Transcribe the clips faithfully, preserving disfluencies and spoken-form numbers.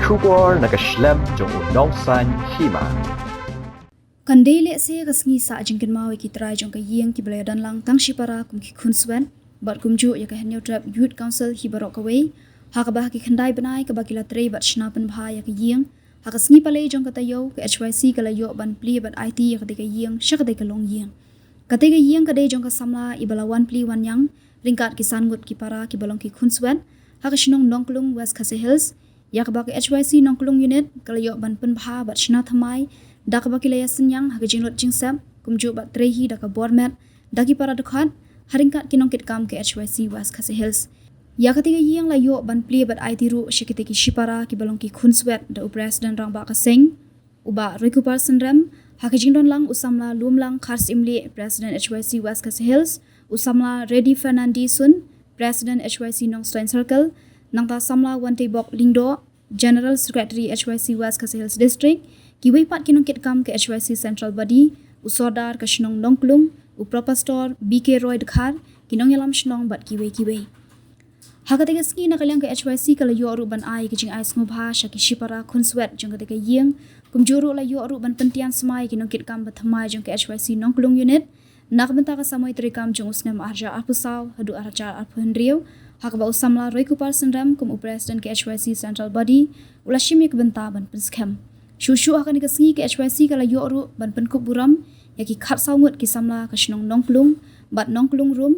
Khubor na ka shlem jong u Nongsaiñ Hima. Kan dei lehse ka sngi sah jingkynmaw ïa ki trai jong ka ïing kiba la ïadon lang tang shipara kum ki khunswet, bad kumjuh ïa ka Hynñiewtrep Youth Council hi baroh kawei, ha kaba ha ki khyndai bnai kaba ki la trei bad shna pynbha ïa ka ïing, ha ka sngi Palei jong ka taïew, ka H Y C ka la ïoh ban plie bad aiti ïa katei ka ïing sha katei ka longïing. Katei ka ïing ka dei jong ka samla iba la wan plie wan ñiang ryngkat ki san ngut ki para kiba long ki khunswet ha ka shnong Nongklung, West Khasi Hills, ïa kaba ka H Y C Nongklung Unit ka la ïoh ban pynbha bad shna thymmai da kaba ki la ïasynñiang ha ka jinglut jingsep, kumjuh bad trei hi da ka bor met da ki para dkhot ha ryngkat ki nongkitkam ka H Y C West Khasi Hills. Ïa katei ka ïing la ïoh ban plie bad aiti ruh sha kitei ki shipara kiba long ki khunswet da u President Rangbah ka seng, u Bah Roykupar Synrem, ha ka jingdon lang u samla Lumlang Kharsyiemlieh, President H Y C West Khasi Hills, u samla Reddy Fernandes Soon, President H Y C Nongstoiñ Circle, nangta samla Wanteibok Lyngdoh, General Secretary H Y C West Khasi Hills District, kiwei pat ki nongkitkam ka H Y C Central Body, u Sordar ka shnong Nongklung, u Professor B K Roy Dkhar, ki nongïalam shnong bad kiwei kiwei. Ha katei ka sngi na ka liang ka H Y C ka la ïoh ruh ban ai ka jingai sngewbha sha ki shipara khunswet jong katei ka ïing, kumjuh ruh la ïoh ruh ban pyntian smai ki nongkitkam ba thymmai jong ka H Y C Nongklung Unit na ka bynta ka samoi treikam jong u snem ar hajar arphew saw haduh ar hajar arphew hynriew, ha kaba u samla Roykupar Synrem kum u President ka H Y C Central Body u la shim ïa ka bynta ban pynskhem. Shuh shuh ha kane ka sngi ka H Y C ka la ïoh ruh ban pynkup burom ïa ki khatsaw ngut ki samla ka shnong Nongklung bad Nongklung Rum,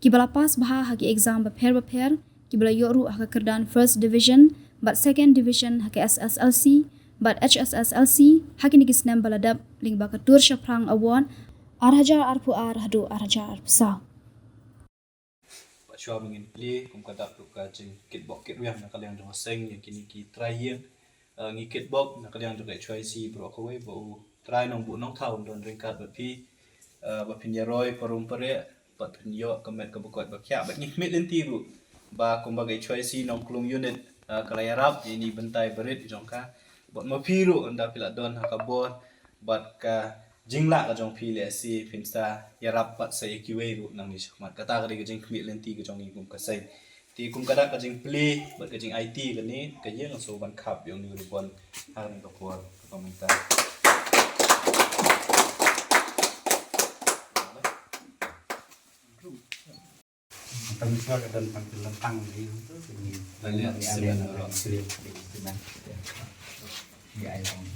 kiba la pass bha ha ki exam bapher bapher, kiba la ïoh ruh ha ka kyrdan First Division bad Second Division ha ka S S L C bad H S S L C ha kine ki snem ba la dep, lyngba ka Tur Shaphrang Award ar hajar arphew ar haduh ar hajar arphew saw. Bad shuwa ba ngin plie, kum ka dak ruh ka jingkitbok kitrwiang na ka liang jong ka seng ïa kine ki trai ïing, eh, ngi kitbok na ka liang jong ka H Y C baroh kawei ba u Trai Nongbuh Nongthaw un don ryngkat bad phi, eh, ba phin ïaroi parum pareh, bad phin ïoh ka met kaba koit ba khiah, bad ngi khmih lynti ruh ba kumba ka H Y C Nongklung Unit, eh, ka la ïarap ïa ine i bynta barit jong ka, bad ma phi ruh ynda phi la don ha ka bor bad ka jinglah ka jong phi, lehse phin sa ïarap pat sa ïa kiwei ruh nangne shakhmat. Kata ka dei ka jingkhmih lynti ka jong ngi kum ka seng. Te kum ka dak ka jingplie bad ka jingaiti kane ka ïing, nga sngewbha ban khap ïa une u ribbon ha kane ka por kaba mynta. Tang sa ka don tang ka lantang ni tu, ni. Dah lihat, ni ada simen yang orang orang. Simen. Ni ai orang.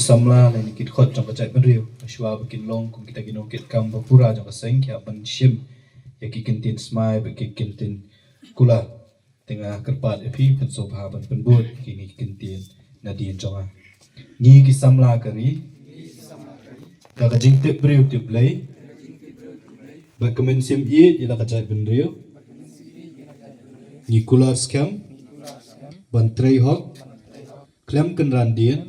Samla lane ki dkhot jong ka jaitbynriew, shuwa ba kin long kum kita ki nongkitkam ba pura jong ka seng, ki hap ban shim ïa ki kyntien smai bad ki kyntien kular. Te nga kyrpad ïa phi, phin sngewbha ban pynbud ïa kine ki kyntien nadien jong nga. Ngi ki samla ka ri, da ka jingtip briew tip Blei, bad ka mynsiem ïeit ïa la ka jaitbynriew, ngi kular skhem ban trei hok khlem kynran dien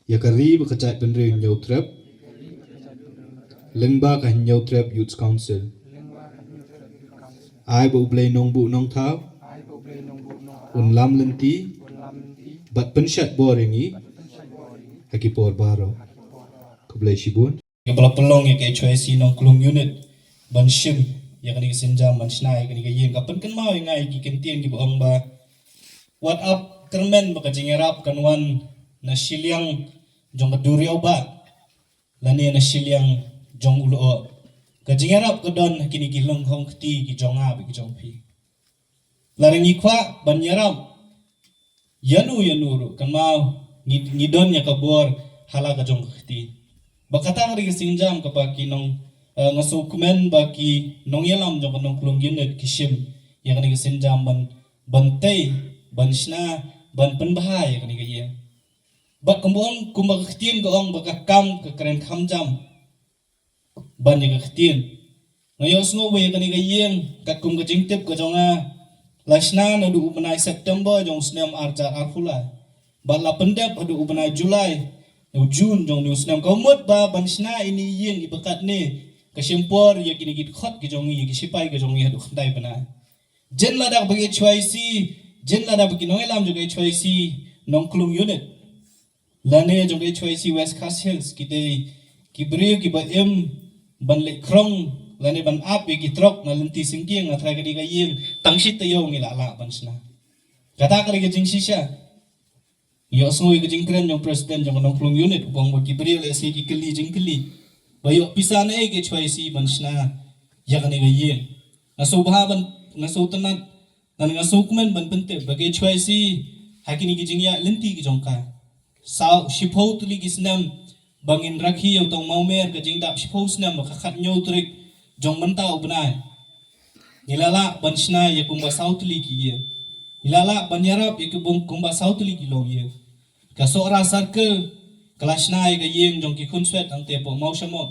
ïa ka ri bad ka jaitbynriew Hynñiewtrep lyngba ka Hynñiewtrep Youth Council. Ai ba U Blei Nongbuh Nongthaw un lam lynti bad pynshait bor ïa ngi ha ki por baroh. Khublei shibun. Kaba la pynlong ïa ka H Y C Nongklung Unit ban shim ïa kane ka sienjam ban shna ïa kane ka ïing ka pynkynmaw ïa nga ïa ki kyntien kiba ong ba wat ap kyrmen ba ka jingïarap kan wan na shiliang jong ka duriaw bah lane na shiliang jong u lyoh. Ka jingïarap ka don ha kine ki lyngkhong kti ki jong nga bad ki jong phi. Lada ngi kwah ban ïarap ïano ïano ruh, kan mut ngi, ngi don ïa ka bor ha la ka jong ka kti. Bad kata ka dei ka sienjam kaba ki nong, eh, nga sngewkmen ba ki nongïalam jong ka Nongklung Unit ki shim ïa kane ka sienjam ban, ban tei, ban shna, ban pynbha ïa kane ka ïing. Bad kumba ong, kumba ka ktien ka ong ba ka kam ka kren kham jam ban ïa ka ktien. Nga ïohsngew ba ïa kane ka ïing, katkum ka jingtip ka jong nga, la shna naduh u bnai September jong u snem ar hajar arphew lai. Bad la pyndep haduh u bnai July, u June jong une u snem. Ka mut ba ban shna ïa ine i ïing iba katne, ka shim por ïa kine ki dkhot ki jong ngi, ïa ki shipai ki jong ngi haduh khyndai bnai. Jin lada ba ka H Y C, jin lada ba ki nongïalam jong ka H Y C Nongklung unit, lane jong ka H Y C West Khasi Hills, ki dei ki briew kiba im ban leh krong lane ban ap ïa ki trok na lynti syngkien, na trai kane ka ïing, tang shi taïew ngi la lah ban shna. Kata ka dei ka jingshisha. Ïohsngew ïa ka jingkren jong president jong ka Nongklung unit, u ong ba ki briew lehse ki kylli jingkylli ba ïoh pisa naei ka H Y C ban shna ïa kane ka ïing. Nga sngewbha ban, nga sngewtynnat, nga sngewkmen ban pyntip ba ka H Y C ha kine ki jingïaid lynti ki jong ka, saw shiphew tylli ki snem ba ngin rakhe ïa u tong Mawmer, ka jingdap shiphew snem ba ka khathynñiew tarik jong mynta u bnai, ngi la lah ban shna ïa kumba saw tylli ki ïing. Ngi la lah ban ïarap ïa kumba saw tylli ki longïing. Ka Sohra Circle ka la shna ïa ka ïing jong ki khunswet hangtei hapoh Mawshamok.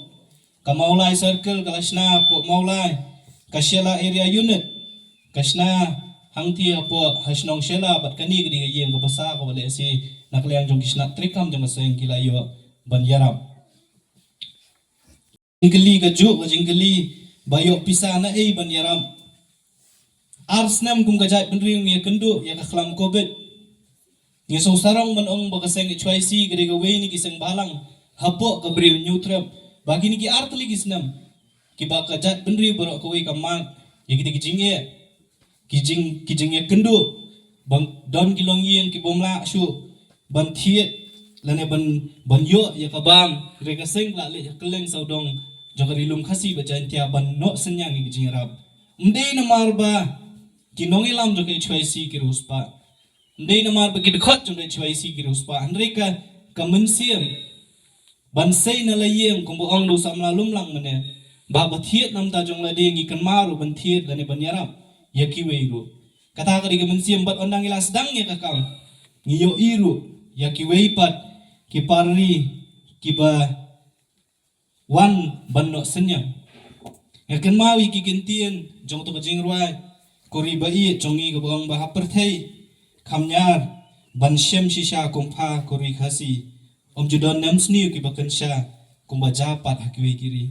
Ka Mawlai Circle ka la shna hapoh Mawlai. Ka Shella Area Unit ka shna hangtei hapoh ha shnong Shella, bad kane ka dei ka ïing kaba sa kaba lehse na ka liang jong ki shnat treikam jong ka seng ki la ïoh ban ïarap. Jingkylli, kajuh ka jingkylli ba ïoh pisa naei ban ïarap. Ar snem kum ka jaitbynriew ngi ïakynduh ïa ka khlam covid. Ngi sngewsarong ban ong ba ka seng H Y C ka dei kawei na ki seng balang hapoh ka Bri u Hynñiewtrep, ba kine ki ar tylli ki snem kiba ka jaitbynriew baroh kawei ka mad ïa kita ki jingeh, ki jing, ki jingïakynduh, ban don ki longïing ki bym lah shuh ban thied lane ban, ban ïoh ïa ka bam. Hynrei ka seng ka la leit ha kylleng sawdong jong ka Ri Lum Khasi bad Jaintia ban noh synñiang ïa ki jingïarap. Ym dei namar ba ki nongïalam jong ka H Y C ki riewspah, ym dei namar ba ki dkhot jong ka H Y C ki riewspah, hynrei ka, ka mynsiem ban sei na la ïing, kumba ong da u samla Lumlang mynne, ba haba thied na bynta jong lade ngi kynmaw ruh ban thied lane ban ïarap ïa kiwei ruh. Kata ka dei ka mynsiem, bad ynda ngi la sdang ïa ka kam, ngi ïohi ruh ïa kiwei pat ki parri kiba wan ban noh synñiang. Nga kynmaw ïa ki kyntien jong kato ka jingrwai ko ri ba ïeit jong ngi, kaba ong ba ha pyrthei kham ñiar ban shem shisha kum pha ko ri Khasi, ym ju don nemsniew kiba kynsha kumba ja pat ha kiwei ki ri.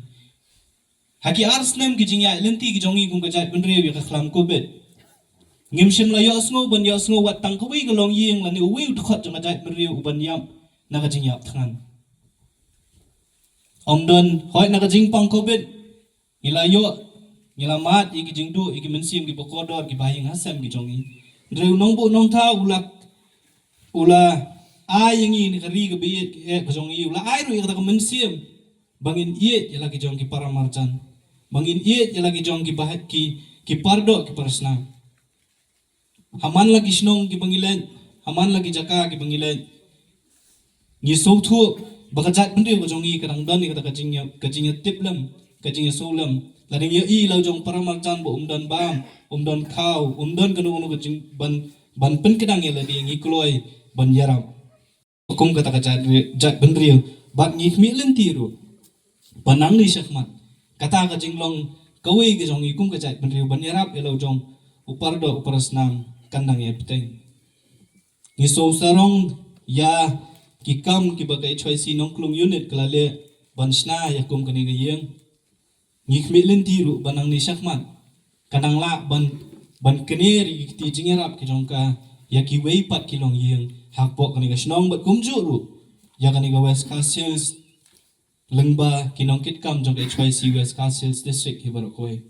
Ha ki ar snem ki jingïaid lynti ki jong ngi kum ka jaitbynriew ïa ka khlam covid, ngim shym la ïohsngew ban ïohsngew wat tang kawei ka longïing lane uwei u dkhot jong ka jaitbynriew u ban ïap na ka jingïap thngan. Ym don, hooid, na ka jingpang covid ngi la ïoh, ngi la mad ïa ki jingduh, ïa ki mynsiem kiba kordor, kiba ha ïing ha sem ki jong ngi. Hynrei u nongbuh nongthaw u la, u la ai ïa ngi na ka ri kaba ïeit, eh, ka jong ngi, u la ai ruh ïa kata ka mynsiem ba ngin ïeit ïa la ki jong ki para marjan, ba ngin ïeit ïa la ki jong ki bah, ki, ki pardoh ki para snam. Ha man la ki shnong kiba ngi leit, ha man la ki jaka kiba ngi leit, ngi sngewthuh ba ka jaitbynriew ka jong ngi ka dang don ïa kata ka jingïa, ka jingïatiplem, ka jingïasngewlem. Lada ngi ïohi la u jong para marjan ba um don bam, um don khaw, um don kano kano ka jing ban, ban pynkdang ïa lade, ngi kloi ban ïarap kum kata ka jait, jaitbynriew. Bad ngi khmih lynti ruh ba nangne shakhmat kata ka jinglong kawei ka jong ngi kum ka jaitbynriew ban ïarap ïa la u jong u pardoh u para snam kan dang ïai bteng. Ngi sngewsarong ïa ki kam kiba ka H Y C Nongklung Unit ka la leh ban shna ïa kum kane ka ïing. Ngi khmih lynti ruh ba nangne shakhmat kan dang lah ban, ban kyner ïa ki kti jingïarap ki jong ka ïa kiwei pat ki longïing hapoh kane ka shnong bad kumjuh ruh ïa kane ka West Khasi Hills, lyngba ki nongkitkam jong ka H Y C West Khasi Hills District hi baroh kawei.